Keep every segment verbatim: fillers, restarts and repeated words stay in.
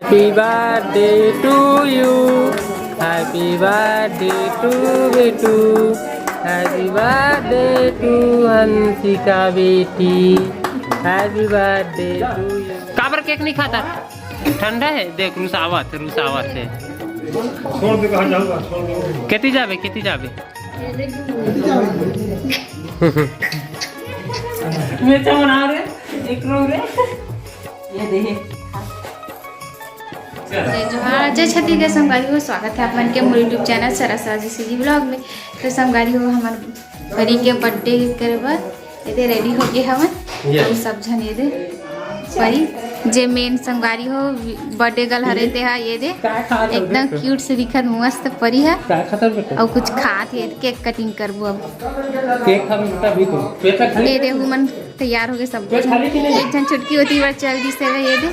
Happy birthday to you, happy birthday to बेटू, happy birthday to Hansika बेटी, happy birthday to you। काबर cake नहीं खाता? ठंडा है, देख रुसावत, रुसावत है। छोड़ दे, कहाँ जाऊँगा, छोड़ दे। केती जाबे, केती जाबे? मैं तो बना रहे, एक रो रे। ये दे। जय जोहार, जय छत्तीसगढ़ संगवारी हो, स्वागत है आप मन के मोर YouTube चैनल सरस राजी सीजी ब्लॉग में। तो संगवारी हो, हमर परी के बर्थडे करे बर एदे रेडी हो गए हवन। ये। अउ सब झन एदे परी, जे मेन संगवारी हो, बर्थडे गर्ल हरे ते हा, ये दे। एकदम क्यूट से दिखत, मस्त परी है। अउ कुछ खात है, केक कटिंग करबो अब। केक खा बेटा, अभी तो पेट खा ले। ये दे, हमन तैयार हो गए सब झन। एक झन छुटकी होती बार चल दी से, ये दे।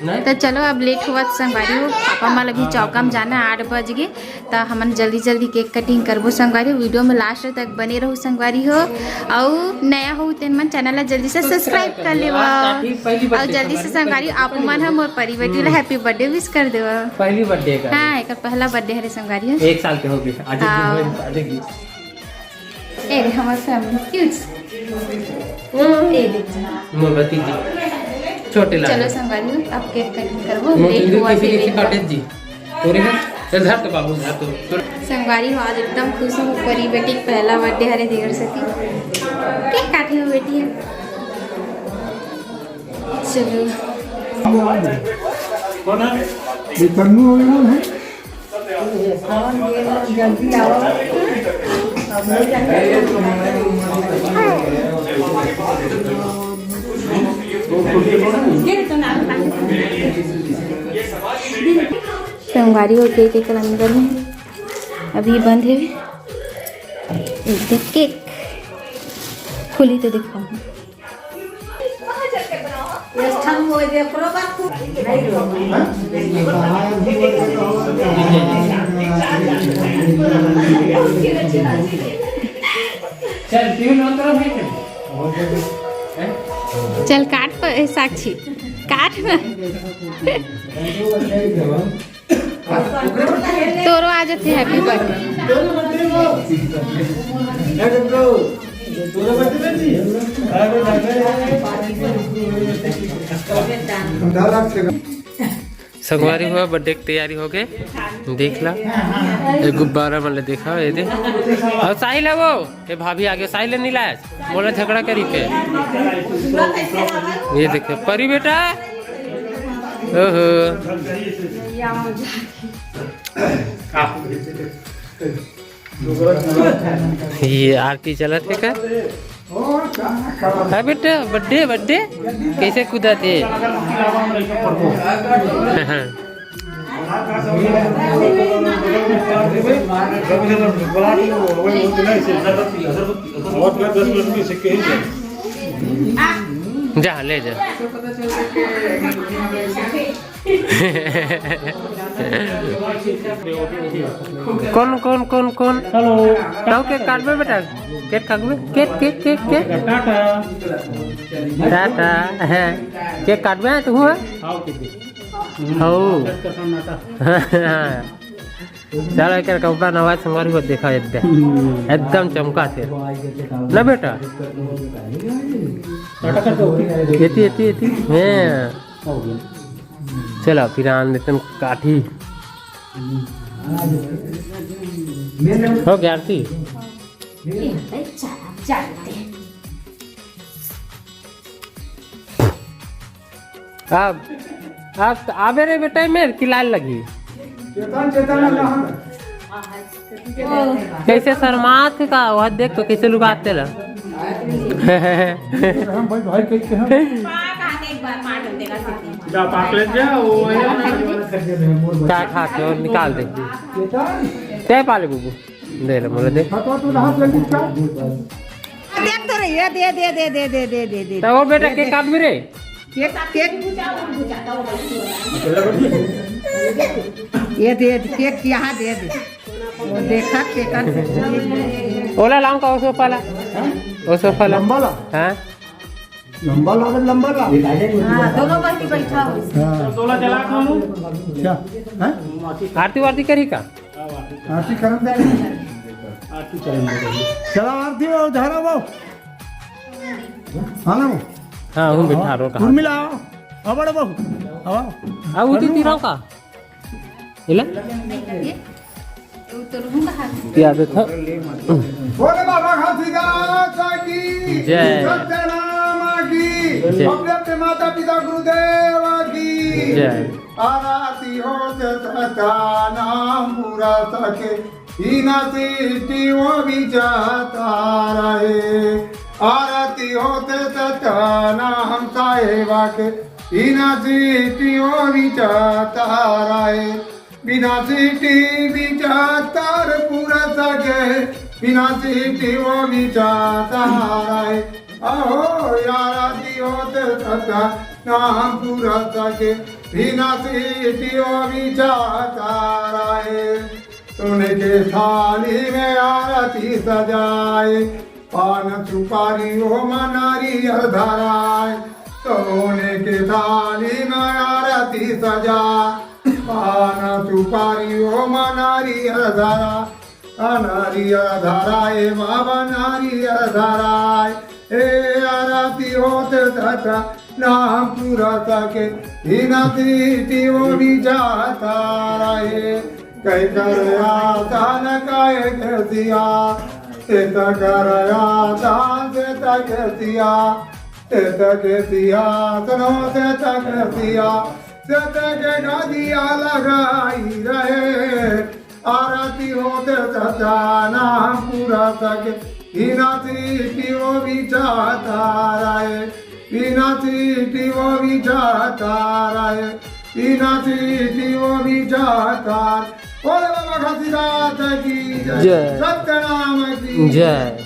नहीं। तो चलो, अब लेट हुआ संगवारी हो, पापा मन अभी चौका में जाना है, आठ बज गए। तो हमन जल्दी जल्दी केक कटिंग करबो संगवारी हो। वीडियो में लास्ट तक बने रहो संगवारी हो। अउ नया हो तेन मन चैनल ला जल्दी से सब्सक्राइब कर लेवा। अउ जल्दी से संगवारी हो, आप मन ह मोर परी बेटी ला हैप्पी बर्थडे विश कर देवा। पहली बर्थडे का। हाँ, एकर पहला बर्थडे हरे संगवारी हो। एक साल के हो गए आज। हाँ। ए रे, हमर फैमिली क्यूट। ए देख जी। मोर भतीजी। छोटे लाल। चलो संगवारी हो, अब केक कटिंग करबो। मोर लेट हुआ किसी से किसी लेट काटे जी। पूरे है। चल धर तो बाबू, धर तो। संगवारी हो, आज एकदम खुश हूँ। परी बेटी के पहला बर्थडे हरे देवर सती। केक काटी हो बेटी है। चलो। कौन है? ये तन्नू हो गया है। संगवारी हो, केक एकर अंदर में अभी बंद है। एक केक खुली तो दिखाऊँ। चल काट पर, ए, साक्षी, काट ना। तोरो आ जाते, हैप्पी बर्थडे। संगवारी हो, बर्थडे की तैयारी हो गए। देख ला, ये गुब्बारा मन ले देखा, ये दे। अउ साहिल है वो, ये भाभी आगे, साहिल नहीं लाया, मोला झगड़ा करी के। ये देखो परी बेटा, ओहो। ये आरती चलत हे का? हाँ बेटा, बर्थडे, बर्थडे कैसे कूदत हे? जा ले जा। कौन कौन कौन कौन? हेलो। ताऊ केक काटबे बेटा, केक काटबे, cake cake cake cake. Tata. Tata. है, केक काटबे है तू? हो। चलो, एकर कपड़ा नवा संगवारी हो, देखा एकदम, एकदम चमका थे ना बेटा। एती एती एती। हैं। चला फिर आन देतन काठी। हो गया आरती। अब, अब आबे रे बेटा, मेर की लाल लगी। चेतन, चेतन, कैसे शर्मात हे का? वह देख तो कैसे लुकाते ला। हम भाई, भाई कैसे हैं? जा पाक ले जा, वो है। क्या खाते हो, निकाल दे। तय पाले बुबू, दे ले, बोले दे। देख तो रही है, दे, दे, दे। तो वो बेटा, केक काट भी रे। Cake, cake. ये दे, केक यहाँ दे दे। वो देखा, केक काट। ओला लाऊं का, ओसो पाला? ओसो पाला? लंबा ला? हाँ। लंबा लागत, लंबा लागत। हाँ, दोनों बहिनी बैठा हो। हाँ। तोला चला खाऊं। क्या? हैं? आरती वारती करी का? आरती करम दे। आरती करम दे। चला आरती हो, धारा वो। हाँ ना वो। हाँ, हूँ बैठा रो कहा। उर्मिला आओ। अब बड़े बहू। आओ। आ, उती तीराव का? इला? ये? तो, तो रूम का हाथ। या देखो। भोले बाबा घासीदास की जय। सत्यनाम की जय। अपने अपने माता पिता गुरुदेव की जय। आरती होत सत्यनाम पूरा सके, बिना सीटी वो भी जाता रहे। आरती होत सत्यनाम साहेबा के, बिना सीटी वो भी जाता रहे। बिना सीटी भी जाता रे पूरा सके, बिना सीटी वो भी जाता रहे। अहो यार, आरती होत सत्यनाम पूरा सके, बिना सीटी वो भी जाता रहे। सोने के थाली में आरती सजाए, पान सुपारी ओमा नारियल धराए। सोने के थाली में आरती सजा, पान सुपारी ओमा नारियल धरा। आ नारियल धराए बाबा, नारियल धराए। ए आरती होत सत्यनाम पूरा सके, बिना सीटी वो भी जाता रहे। कई कर आसान कहे के सिया, ते त कर आसान से तक सिया, ते तक सिया, सुनो से तक सिया, से तक गादिया लगाई रहे। आरती होत सत्यनाम पूरा सके, बिना सीटी वो भी जाता रहे, बिना सीटी वो भी जाता रहे, बिना सीटी वो भी जाता रहे। भोले बाबा घासीदास की जय। जय। सत्यनाम की जय।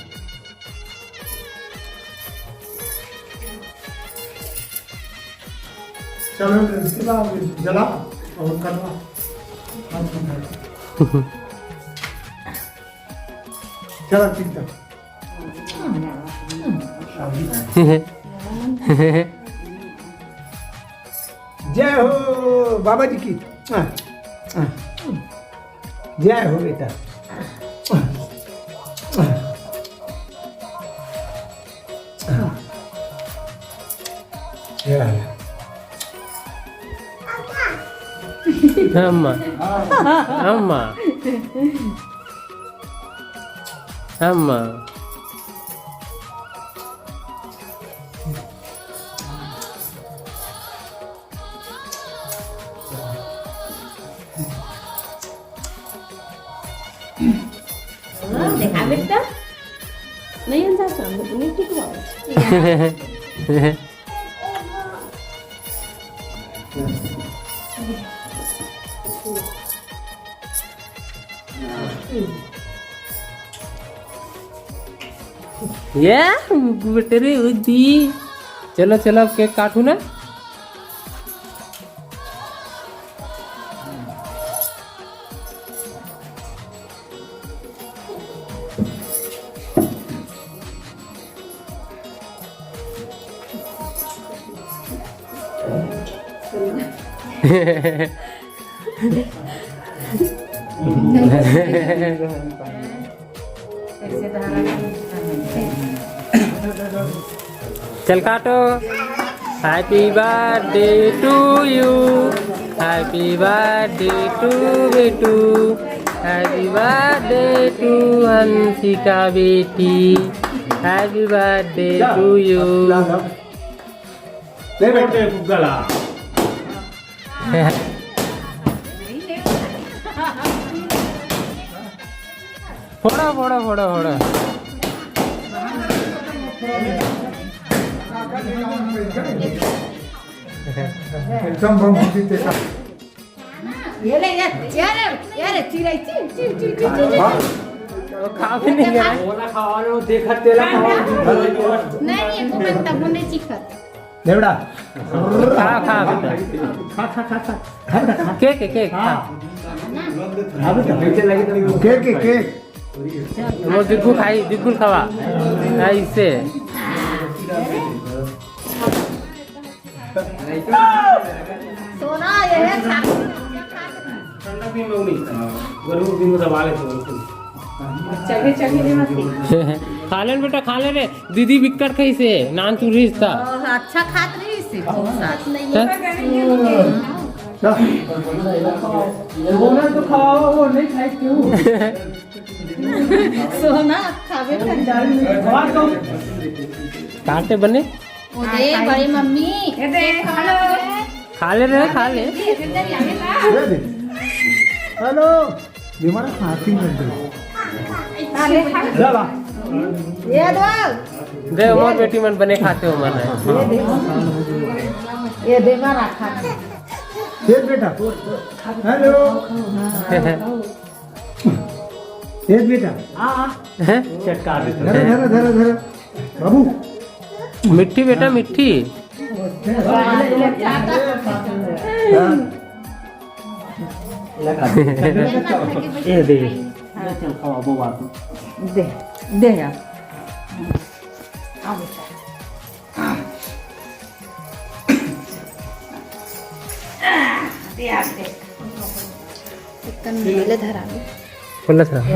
चलो, इसके बाद जला और करवा। चलो, ठीक है। जय हो बाबा जी की। हाँ, हाँ। जय हो बेटा। जय हो। अम्मा। अम्मा। अम्मा। हाँ, देखा बेटा। नहीं अंदाज, हम लोग नहीं ठीक हुआ। ये बेटे रे, वो दी। चलो, चलो, अब केक काटू ना। चल काटो। Happy birthday to you, happy birthday to बेटू, happy birthday to हंसिका बेटी, happy birthday to you। नहीं बेटे, फुग्गा ला। फोड़ा, फोड़ा, फोड़ा, फोड़ा। एकदम बम होती तेरा। ये ले, ये, ये रे, ये रे, चिरई, चिर, चिर, चिर, चिर, चिर। हाँ? वो खा भी नहीं गया। ओला खावा लो, देखत तेला खावा। नहीं, ये तो मैं तब नहीं चिखत। देवड़ा। खा, खा बेटा। खा, खा, खा, खा। खा बेटा, खा। केक, केक, खा। खा बेटा। Cake, cake, cake. वो दिग्गू खाई, दिग्गू खावा। ऐसे। सोना ये है, खा। ठंडा भी लोग नहीं खाना, गर्मी भी में दबा लेते हैं। चढ़े चढ़े भी मत खा। खा ले बेटा, खा ले रे। दीदी बिक्कट खाइसे, नान तू रहिस ता। ओह, अच्छा खात रहिसे, खूब साथ। हैं? वो ना तो खाओ, वो नहीं खाई क्यों? सोना खावे का। काटे बने। ओ दे, बड़ी मम्मी। ये दे, खा ले रे, खा ले। हेलो, ये हमारा खांसी में दे। चला। ये दो। दे, मोर बेटी मन बने खाते हो मन है। ये दे। ये दे मारा खा। ये बेटा। हेलो। ये बेटा। हाँ, हाँ। हैं? चटका दे। धरा, धरा, धरा, धरा। बाबू। मिट्ठी बेटा, मिट्ठी। हाँ। ये दे। चल, खाओ, वो बात। दे, दे यार। आओ बेटा। दे यार, दे। एकदम मिले धरा दे। खुला सा। हाँ, हाँ,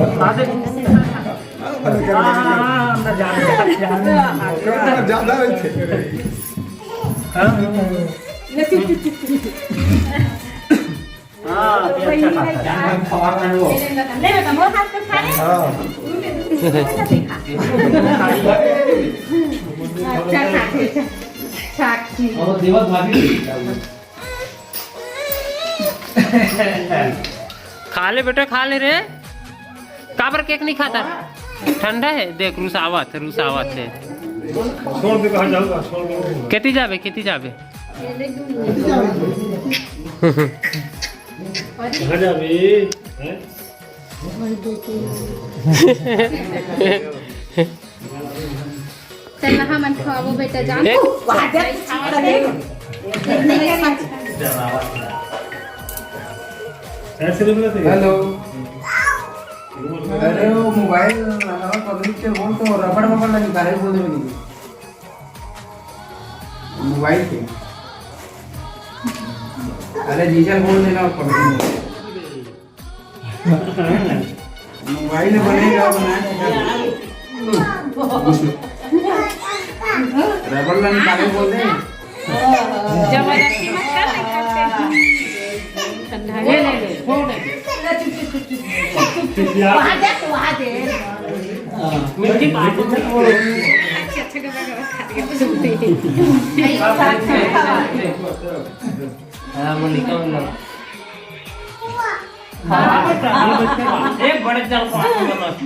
हाँ, अंदर जा, अंदर जा। ज्यादा है। हाँ? हाँ, ये अच्छा खासा है। ले बेटा, मोर हाथ पे खा ले। हाँ। अच्छा खा, अच्छा। साक्षी। और देवा भाभी। खा ले बेटा, खा ले रे। काबर केक नहीं खाता? ठंडा है, देख, रुसावत, रुसावत है। छोड़ दे, कहाँ जाऊँगा? छोड़ दे। केती जाबे, केती जाबे? कहाँ जाबे? हैं? चल, हमन खवाबो बेटा, जान। ए? वहाँ जा, खावा दे। ऐसे नहीं बोलते। हेलो। अरे, वो मोबाइल हमारा पब्लिक के बोल तो रबड़ वबड़ लगी, गाड़ी बोल दे। मोबाइल के। अरे, जीजा बोल देना पब्लिक में। मोबाइल बनेगा, बनाएगा। रबड़ लाइन काले बोल दे। जबरदस्ती मत कर, नहीं करते। ठंडा है। ले, ले, ले, छोड़ दे। वहाँ दे, वहाँ दे। हाँ। मिट्ठी पार्टी में बोलो। अच्छे, अच्छे गबा गबा खा दिया। हाँ, मलिका वाला। हाँ, बेटा, ये बच्चे, एक बड़े चल पास में मस्त।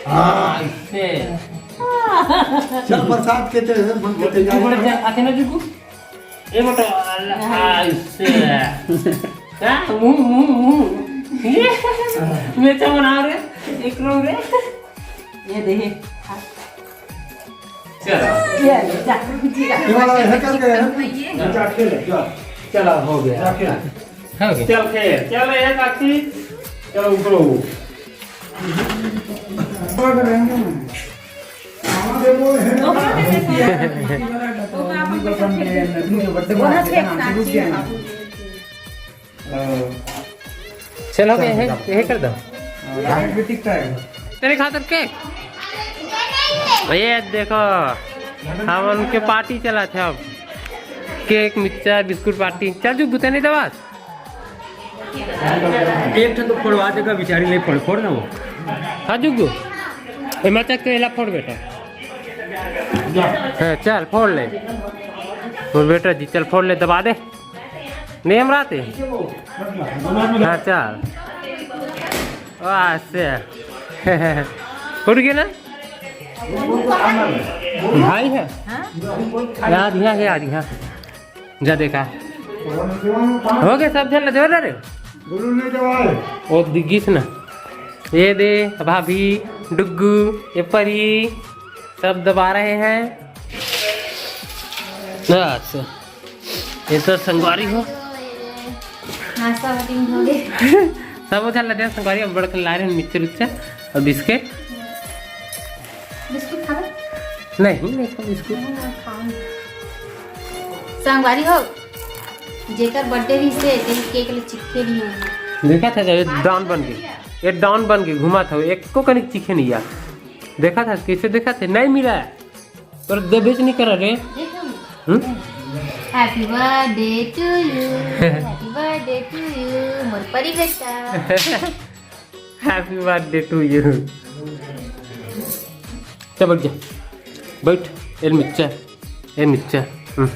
हाँ, इससे। चल, प्रसाद के तेरे मन को तू बड़े चल खाते ना, जुगू? ये बेटा, अल्लाह, हाँ, इससे। हाँ, मुंह, मुंह, मुंह। ये, मैं तो बना रहे, एक रो रे। ये दे। चलो। ये ले, जा, जीजा। ये वाला है करके है। जा, खेल, जा। चलो, हो गया। जा, खेल। हो गया। चल, खेल। चल, ये काकी। चलो, ऊपर हो। चलो, यही, यही कर दो। तेरे खातिर केक। ये देखो, हम उनके पार्टी चला थे अब। Cake, mixture, biscuit party. चल जुगू, तेने दबा। एक ठन तो फोड़वा देगा बेचारी, ले फोड़, फोड़ ना वो। हाँ जुगू, ए, मैं तक केला फोड़ बेटा। हाँ, चल फोड़ ले। और बेटा जी, चल फोड़ ले, दबा दे। नहीं हम रहते। हाँ, चल। वाह, से। उठ गए ना? भाई है। हाँ? यार, यहाँ है, यार, यहाँ। जा देखा। हो गया, सब झन ला जोर रे। ओ दिगिस ना। ये दे, भाभी, डुग्गू, ये परी, सब दबा रहे हैं। बस। ये तो संगवारी हो। नाश्ता पानी हो गए। सब उधर लगे संगवारी, अब बड़कन ला रहे हैं मिक्सचर उच्चर और बिस्किट। बिस्कुट खावे? नहीं, नहीं खाओ बिस्कुट। नहीं, नहीं खाओ। संगवारी हो, जेकर बर्थडे रहिसे, तेन केक ल चिखे नहीं होही। देखा था, ये डॉन बन के, ये डॉन बन के घुमा था, एको कनिक चिखे नहीं यार। देखा था, कैसे देखा थे, नहीं मिला। तोर देबेच नहीं करा रे। देखो। हम्म? Happy birthday to you, happy birthday to you, मोर परी बेटा। Happy birthday to you। चल बैठ जा, बैठ। ए मिच्चा, ए मिच्चा। हम्म।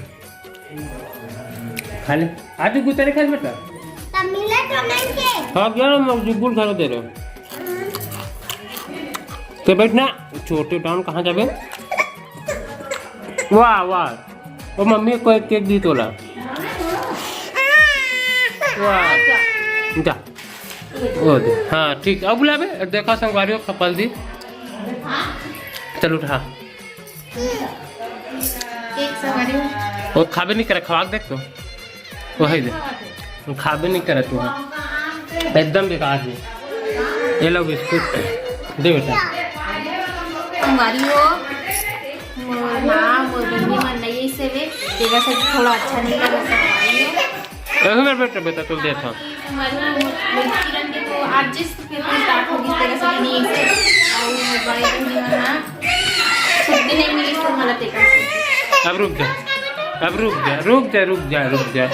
खा ले। आज गुतारे खा ले बेटा। तब मिला तो मैं के। हाँ, क्या ना, मैं जुगुल खाना दे रहे हो। तो बैठ ना, छोटे डॉन, कहाँ जाबे? वाह, वाह। ओ मम्मी को एक केक दी तोला। वाह। जा। ओ दे। हाँ, ठीक। अब बुलाबे, देखा संगवारी हो, खपल दी। चल उठा। एक संगवारी हो। ओ खाबे नहीं करे, खवा के देख तो। ओ है दे। खाबे नहीं करे तू, हाँ। एकदम बेकार है। ये लो बिस्कुट। दे बेटा। संगवारी हो, मोर माँ, मोर बहिनी मन नहीं से वे, तेरा से थोड़ा अच्छा नहीं लगा संगवारी हो। एक मिनट बेटा, बेटा, तू देखा। संगवारी हो, मोर, मोर किरण के तो आज जिस पेपर स्टार्ट होगी, तेरा से नहीं से। और मोर बड़ी बहिनी मन ना छुट्टी नहीं मिली, तो मला तेरा से। अब रुक जा, अब रुक जा, रुक जा, रुक जा, रुक जा।